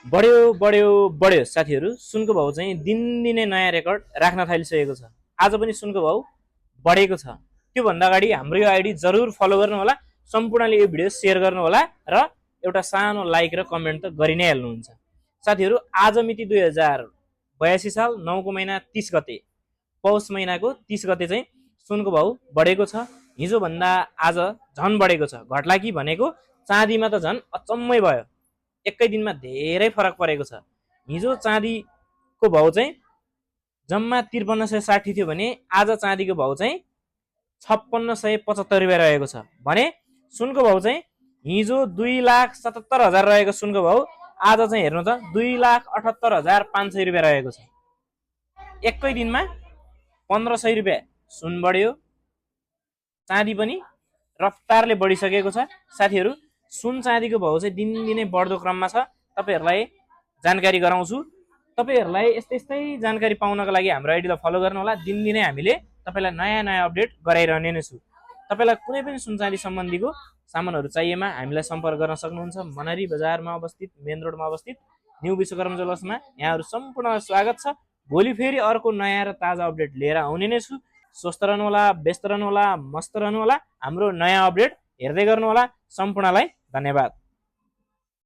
बढ्यो बढ्यो बढ्यो साथीहरू। सुनको भाउ चाहिँ दिनदिनै नयाँ रेकर्ड राख्न थालिसकेको छ। आज पनि सुनको भाउ बढेको छ। त्योभन्दा अगाडि हाम्रो यो आइडी जरुर फलो गर्नुहोला, सम्पूर्णले यो भिडियो सेयर गर्नुहोला र एउटा सानो लाइक र कमेन्ट त गरि नै हाल्नुहुन्छ। साथीहरू आज मिति 2082 साल 9 को महिना 30 गते, पौष महिनाको 30 गते चाहिँ सुनको भाउ बढेको छ। हिजोभन्दा आज झन बढेको छ। घट्ला कि भनेको चाँदीमा त झन अचम्मै भयो, एकै दिनमा धेरै फरक परेको छ। हिजो चाँदीको भाउ चाहिँ जम्मा 5360 थियो भने आज चाँदीको भाउ चाहिँ 5675 रुपियाँ रहेको छ भने सुनको भाउ चाहिँ हिजो 2,77,000 रहेको सुनको भाउ आज चाहिँ हेर्नु त 2,78,500 रुपियाँ रहेको छ। एकै दिनमा 1500 रुपियाँ सुन बढ्यो, चाँदी पनि रफ्तारले बढिसकेको छ। साथीहरू सुन चाँदीको भाउ चाहिँ दिनदिनै बढ्दो क्रममा छ। तपाईहरुलाई जानकारी गराउँछु। तपाईहरुलाई यस्तै यस्तै जानकारी पाउनको लागि हाम्रो आइडीलाई फलो गर्नुहोला। दिनदिनै हामीले तपाईलाई नयाँ नयाँ अपडेट गराइरहने नै छु। तपाईलाई कुनै पनि सुन चाँदी सम्बन्धीको सामानहरु चाहिएमा हामीलाई सम्पर्क गर्न सक्नुहुन्छ। मनहरी बजारमा अवस्थित, मेन रोडमा अवस्थित न्यू विश्वकर्म ज्वेलर्समा यहाँहरु सम्पूर्णलाई स्वागत छ। भोलि फेरि अर्को नयाँ र ताजा अपडेट लिएर आउने नै छु। स्वस्थ रहनुहोला, व्यस्त रहनुहोला, मस्त रहनुहोला। हाम्रो नयाँ अपडेट हेर्दै गर्नुहोला। सम्पूर्णलाई धन्यवाद।